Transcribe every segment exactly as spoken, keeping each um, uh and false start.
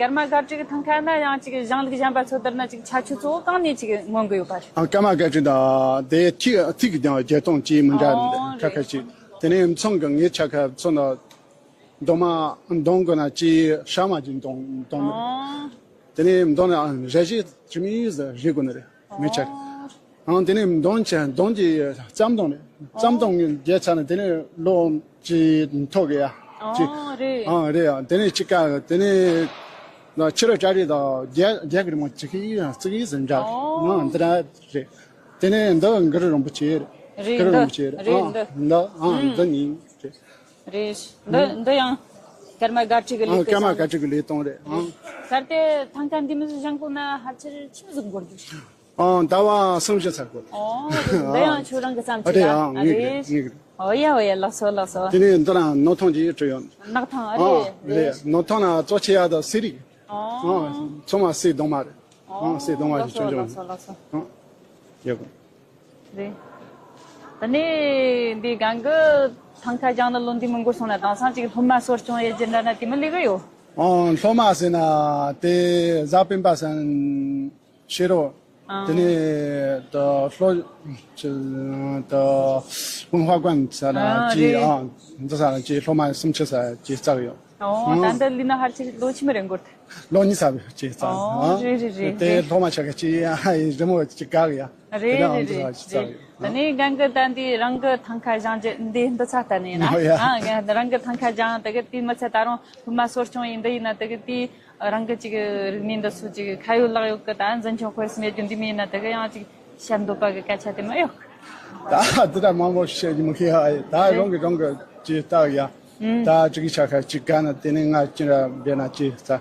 ཀརྨ་སྒར་བྲག་གི་ཐང་ཁ་ན་ཡང་ཅིག་གཞུང་ལུགས་གཞན་པ་ཚོ་དེར་ན་ཅིག་ཁྱད་ཆོས་གཙོ་བོ་གང་ནས་ཅིག་མངོན་གི་ཡོད་པ་རེད། ཨ། ཀརྨ་སྒར་བྲག་དང་དེ་ཐིག་ཐིག་གི་ཀྱང་བརྒྱད་སྟོང་ཅིག་མི་འདྲ་ཨོ་ཁ་ཁ་རེད་ཅིག་དེ་ནས་མཚོན་གི་ངའི་ཆ་ཁ་མཚོན་ན་གདོང་མ་གདོང་གི་ན་ཅིག་ཧྲ་མ་ཅིག་གདོང་གདོང་ནི་རེད། ཨོ། དེ་ནས་མདོ་ནས་རེ་ཞིག་ཅི་མི་ཡིས་རེ་དགོས་ནི་རེད། མི་ཆག་ཨང་། དེ་ནས་མདོ་ཆ་མདོ་གི་རྩམ་གདོང་ནས་རྩམ་གདོང་རྒྱལ་ཚ་ནས་དེ་ནས་ལོ་ཅི་ཐོག་གི་ཡ། ཅི། ཨང་རེད། ཨང་རེད་ཡ། དེ་ནས་ཅི་ཀ་དེ་ནས་ན་ཕྱི་རུ་ཅ་རི་དང་རྒྱལ་རྒྱལ་གི་རི་མོ་ཅི་ཁི་ཡིས་ཙི་གི་ཡིས་འདྲ། ཨང་འདི་ར་རེད། དེ་ནས་འདི་གུ་རུ་རིན་པོ་ཆེ་རེད། རེད། གུ་རུ་རིན་པོ་ཆེ་རེད། ཨང་འདི་ཨང་འདི་གཉིས་རེད། རེད། འདི་འདི་ཡང་ཀརྨ་སྒར་བྲག་གི་ལས། ཨ། ཀརྨ་སྒར་བྲག་གི་ལས་སྟངས་རེད། ཨ། གལ་ཏེ་ཐང་ཁ་འདི་མི་བཞེངས་གོ་ན་ཕལ་ཆེར་ཆི་མོ་ཟིག་འགོར་རྒྱུ། ཨ། ཟླ་བ་གསུམ་བཞི་ཚར་དགོས། ཨོ། འདི་ཡང་ཁྱོད་རང་གི་བསམ་ཨ་རེད། ཚུལ་ཨ། ལ། ཨ། ངེས་རེད། ངེས་རེད། ཨོ་ཡ་ཨོ་ཡ། ལགས་སོ་ལགས་སོ། དེ་ནས་འདི་ན་ནོར་ཐང་གི་ཡིག་བྲིས་ཡོད། ནག་ཐང་། ཨ། ཨ་རེད་རེད། རེད། ནོར་ཐང་ན་གཙོ་ཆེ་ཡ་དང་གསེར་རིགས། ཨོ། ཨ། ཚང་མ་གསེར་གདོང་མ་རེད། ཨ། གསེར་གདོང་མ་ཞིག་ལགས་སོ་ལགས་སོ་ལགས་སོ། ཨ། ཡོད་གི། རེད། ད་ནི་འདི་གང་གི་ཐང་ཁ་བཞེངས་ནས་ལོ་འདི་མི་འགོར་སོང་ན་དེང་སང་ཅིག་སློབ་མ་གསོ་སྐྱོང་ཡེད་རྒྱུ་འདྲ་ན་དེ་མི་ལས་གི་ཡོད། ཨང་། སློབ་མ་ཟེར་ན་དེ་གཟའ་སྤེན་པ་ཟེར་ན་ཤེས་རོགས། ཨང་། དེ་ནས་ད་སློབ་ཅི་ད་ཝུན་ཧྭ་ཀོན་ཟེར་ན་ཨ་ཅི། རེད། ཨང་། འདི་ཟེར་ན་ཅི་སློབ་མ་སུམ་ཅུ་ཟེར་ཅི་བཙལ་ཡོད། ཨོ། ཨང་། ད་འདི་ལས་ན་ཧར་ཅི་ལོ་ཆི་མི་རེ་འགོར་ཏེ། ལོ་གཉིས་ཙམ་ཅིག་བཙལ། ཨོ། ཨ། རེད་རེད་རེད། དེ་སློབ་མ་ཆ་ག་ཅིག་ཡང་རི་མོ་ཅིག་བཀག་ཡ། རེད་དེ་ལའང་རེད་འདི་རེད་ཅིག་བཙལ་རེད། ཡོད། ད་ནི་གང་གི་ད་འདི་རང་གི་ཐང་ཁ་བཞེངས་རྒྱུ་འདི་འདི་ཚ་ལྟ་ནས་ན། ཨོ་ཡ། ཨ། རང་གི་ཐང་ཁ་བཞེངས་དེ་གི་དེ་མི་ཚད་ད་རུང་སློབ་མ་གསོ་སྐྱོང་ཡིན་འདི་ཡིན་ན་དེ་གི་དེ་རང་གི་ཅིག་རིག་གནས་འདི་ཚོ་ཅིག་ཁ་ཡོད་ལག་ཡོད་གི་ད་འཛིན་སྐྱོང་སྤེལ་གསུམ་ཡེད་རྒྱུ་འདི་མི་ཡིན་ན་དེ་གི་ཡང་ཅིག་བཤད་འདོད་པ་གི་སྐད་ཆ་དེ་མ་ཡོད། ད་འདི་ད་མང་པོ་བཤད་རྒྱུ་མི་ཤེས་ཨ། ད་རང་གི་རང་གི་ཅིག་བལྟ་ཡ། ད་ཅིག་ཆ་ཁ་ཅིག་ག་ན་དེ་ནས་ང་ཅི་འདྲ་འབད་ན་ཅིག་ཙ།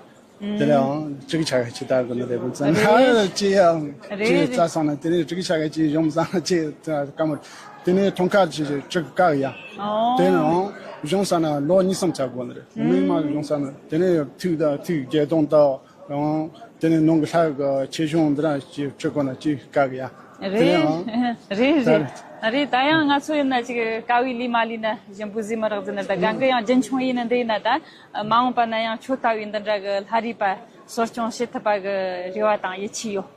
དེ་ལའང་ཅིག་ཆ་ཁ་ཅིག་ལྟ་དགོས་ན་རེད་པ་ཙང་། རེད། ཅི་ཡང་ཅིག་རེད་རྩ་སོང་ན་དེ་ནས་ཅིག་ཆ་ཁ་ཅིག་གཞུང་བཟང་ཅིག་དཀའ་མོ། དེ་ནས་ཐང་ཁ་ཅིག་ཅིག་བཀག་ཡ། ཨོ། དེ་ནའང་གཞུང་ས་ན་ལོ་གཉིས་གསུམ་ཚར་དགོས་ནི་རེད། མིག་དམར་གཞུང་ས་ན་དེ་ནས་ཐིག་དང་ཐིག་བརྒྱད་སྟོང་དང་། ཡང་དེ་ནས་ནང་གི་ལྷ་གི་ཆེ་ཆུང་འདི་ར་ཅིག་བྲི་དགོས་ན་ཅིག་བཀག་ཡ། དེ་རེད་ནའང་རེད་རེད། ད་རེད། ད་ཡང་ང་ཚོ་ཡིན་ན་ཅིག་དཀའ་བའི་ལས་མ་ལས་ན་གཞན་པོ་ཟིག་མི་རག་ཟེར་ན། ད་གང་གི་ཡང་རྒྱུན་འཁྱོངས་ཡིན་ན་འདི་ཡིན་ན་ད་མ་འོངས་པ་ན་ཡང་ཁྱོད་ལྟ་བུའི་འདི་འདྲ་གི་ལྷ་རིས་པ་གསོ་སྐྱོང་བྱེད་ཐུབ་པ་གི་རེ་བ་དང་ཡིད་ཆེས་ཡོད།